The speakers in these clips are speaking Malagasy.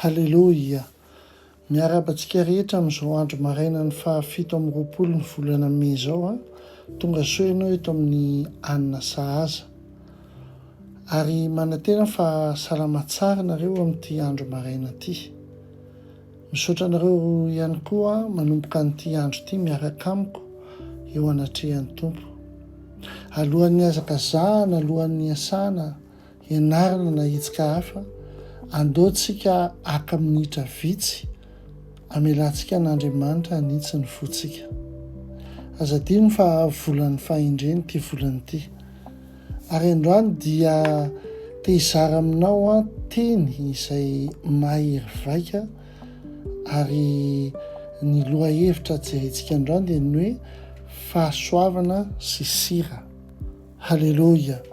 Haleloia! Miarahaba antsika rehetra amin'izao andro marainan'ny faha 27 ny volana mey izao an! Tonga soa ianao eto amin'ny Hanina Sahaza. Ary manantena fa salama tsara nareo amin'ity andro maraina ity. Misaotra anareo ihany koa manomboka an'ity andro ity miaraka amiko eo anatrehan'ny Tompo. Alohan'ny hihazakazahana, alohan'ny hiasana, hianarana na hetsika hafa, andao tsika haka minitra vitsy hamelantsika an'Andriamanitra hanitsy ny fontsika. Aza adino fa volan'ny fahendrena ity volana ity. Ary androany dia te hizara aminao aho teny izay mahery vaika ary ny lohahevitra jerentsika androany dia ny hoe fahasoavana sy sira. Haleloia!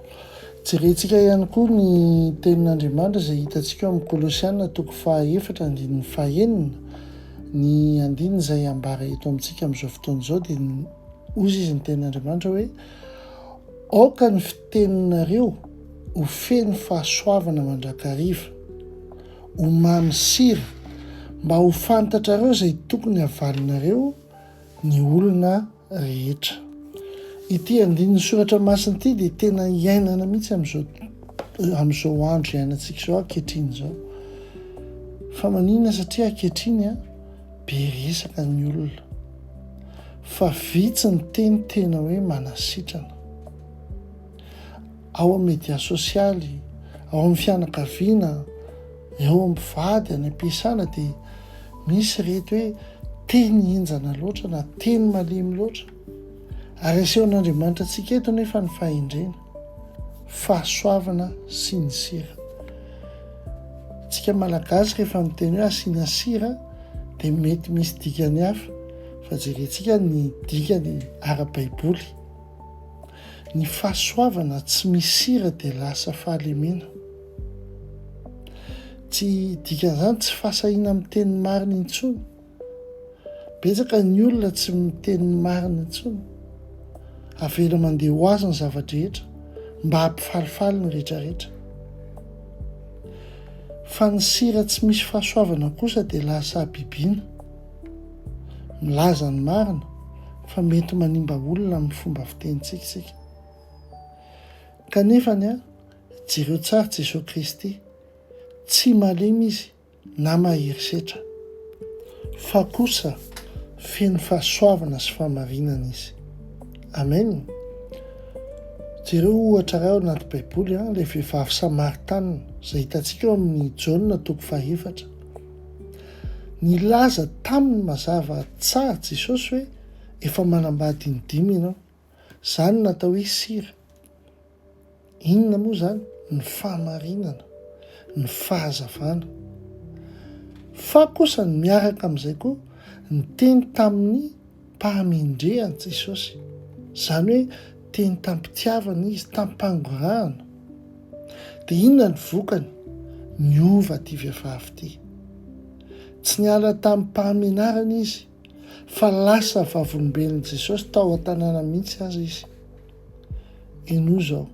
Jerentsika ihany koa ny tenin'Andriamanitra izay hitantsika ao amin'ny Kolosiana toko fahaefatra andininy fahenina. Ny andininy izay ambara eto amintsika amin'izao fotoana izao dia hozy izy ny tenin'Andriamanitra hoe Aoka ny fiteninareo ho feno fahasoavana mandrakariva, ho mamy sira, mba ho fantatrareo izay tokony havalinareo ny olona rehetra. Ity andinin'ny soratra masina ity dia tena iainana mihitsy amin'izao amin'izao andro iainantsika izao ankehitriny izao. Fa maninona? Satria ankehitriny a, be resaka ny olona. Fa vitsy ny teny tena hoe manasitrana. Ao amin'ny media sosialy, ao amin'ny fianakaviana, eo amin'ny mpivady, any am-piasana dia misy ireto hoe teny henjana loatra na teny malemy loatra. Ary asehon'Andriamanitra antsika eto nefa ny fahendrena, fahasoavana sy ny sira. Tsika Malagasy rehefa miteny hoe asiana sira dia mety misy dikany hafa fa jerentsika ny dikany ara-baiboly. Ny fahasoavana tsy misy sira dia lasa fahalemena. Tsy dikan'izany tsy fahasahiana miteny ny marina intsony. Betsaka ny olona tsy miteny ny marina intsony. Avela mandeha ho azy ny zava-drehetra mba hampifalifaly ny rehetrarehetra. Fa ny sira tsy misy fahasoavana kosa dia lasa habibiana. Milaza ny marina fa mety manimba olona amin'ny fomba fitenintsika isika. Kanefa ny ahy, jereo tsara Jesoa Kristy, tsy malemy Izy na mahery setra, fa kosa feno fahasoavana sy fahamarinana izy. Amen! Jereo ohatra iray ao anaty Baiboly, ilay vehivavy Samaritanina, izay hitantsika ao amin'ny Jaona toko fahefatra. Nilaza taminy mazava tsara Jesosy hoe efa manambady in-dimy ianao. Izany no atao hoe sira. Inona moa izany? Ny fahamarinana, ny fahazavana. Fa kosa ny miaraka amin'izay koa, niteny tamin'ny mpahamendrehana Jesosy. Izany hoe teny tamim-pitiavana izy, tamim-pangorahana. Dia inona ny vokany? Niova ity vehivavy ity. Tsy niala tamim-pahamenarana izy, fa lasa vavolombelon'i Jesosy tao an-tanàna mihitsy aza izy. Henoy izao,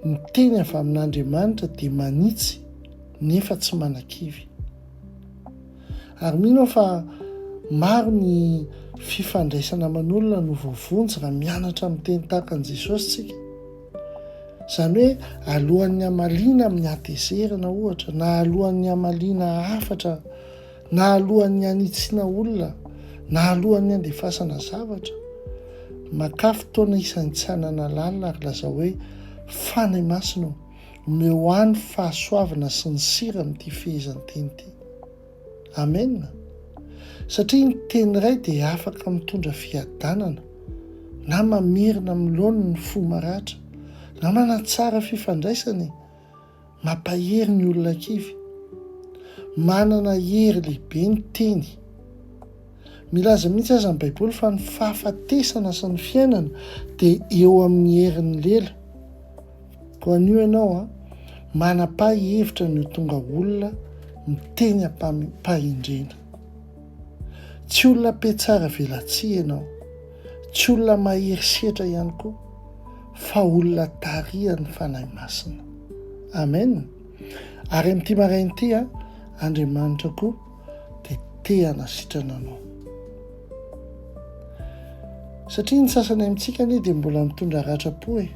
Ny teny avy amin'Andriamanitra dia manitsy nefa tsy manakivy. Ary mino aho fa maro ny fifandraisana aman'olona no voavonjy raha mianatra miteny tahaka an'i Jesosy isika. Izany hoe alohan'ny hamaliana amin'ny hatezerana ohatra, na alohan'ny hamaliana hafatra Na alohan'ny hanitsiana olona, na alohan'ny handefasana zavatra, makà fotoana hisaintsainana lalina ary lazao hoe, Fanahy Masina ô, omeo ahy ny fahasoavana sy ny sira amin'ity fehezanteny ity. Amena! Satria ny teny iray dia afaka mitondra fiadanana, na mamerina amin'ny laoniny ny fo maratra, na manatsara fifandraisana e! Mampahery ny olona kivy. Manana hery lehibe ny teny. Milaza mihitsy aza ny Baiboly fa ny fahafatesana sy ny fiainana dia eo amin'ny herin'ny lela. Koa anio ianao an, manam-pahy hevitra ny ho tonga olona miteny am-pahendrena. Tsy olona mpiatsara velatsihy ianao. Tsy olona mahery setra ihany koa fa olona tarihan'ny Fanahy Masina. Amen. Ary amin'ity maraina ity, Andriamanitra koa dia te hanasitrana anao. Satria ny sasany amintsika anie dia mbola mitondra ratram-po e.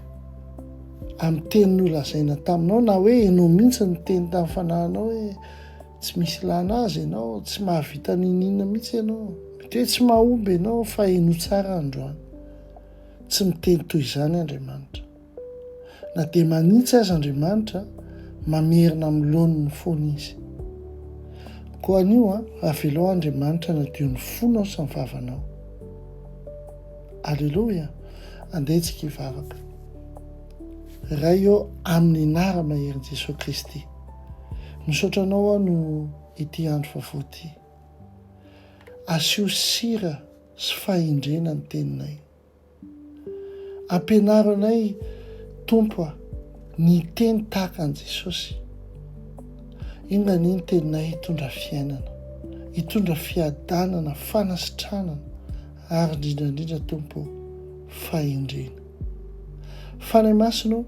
Amin'ny teny nolazaina taminao na hoe ianao mihitsy niteny tamin'ny fanahinao hoe tsy misy ilana azy ianao, tsy mahavita n'inon'inona mihitsy ianao. Mety hoe tsy mahomby ianao fa henoy tsara androany. Tsy miteny toy izany Andriamanitra. Na dia manitsy aza Andriamanitra, mamerina amin'ny laoniny foana Izy. Koa anio, avelao Andriamanitra hanadio ny fonao sy ny vavanao. Aleloia! Andeha isika hivavaka. Ray ô, amin'ny anara-maherin'i Jesoa Kristy, misaotra Anao aho noho ity andro vaovao ity. Asio sira sy fahendrena ny teninay. Ampianaro anay Tompo a, ny hiteny tahaka an'i Jesosy. Enga anie ny teninay hitondra fiainana, hitondra fiadanana, fanasitranana ary indrindra indrindra Tompo o, fahendrena. Fanahy Masina o,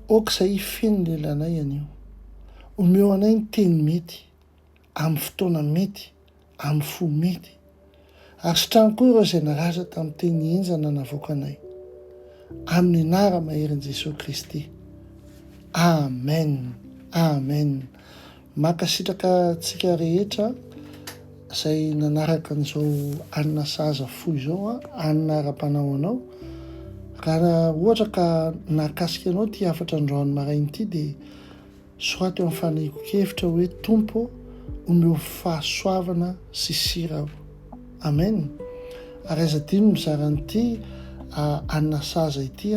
aoka izay hifehy ny lelanay anio. Omeo anay ny teny mety, amin'ny fotoana mety, amin'ny fo mety. Ary sitrano koa ireo izay naratra tamin'ny teny henjana navoakanay. Amin'ny anara-maherin'i Jesoa Kristy. Amen! Amen! Mankasitraka antsika rehetra izay nanaraka an'izao hanina sahaza fo izao, hanina ara-panahy ho anao. Raha ohatra ka nahakasika anao ity hafatra androany maraina ity dia Soraty eo amin'ny fanehoan-kevitra hoe Tompo ô, omeo fahasoavana sy sira aho. Amen! Ary aza adino ny mizara an'ity Anna Saza ity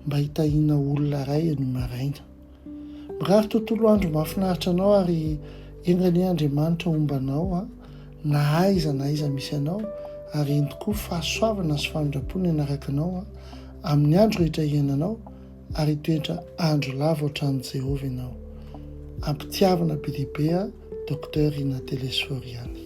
mba hitahiana olona iray anio maraina. Mirary tontolo andro mahafinaritra anao ary enga anie Andriamanitra homba anao na aiza na aiza misy anao ary ento koa fahasoavana sy famindram-po ny hanaraka anao amin'ny andro rehetra iainanao ary hitoetra andro lava ao tranon'i Jehovah ianao. Ampitiavana be dia be a Docteur Rina Telesphore ihany.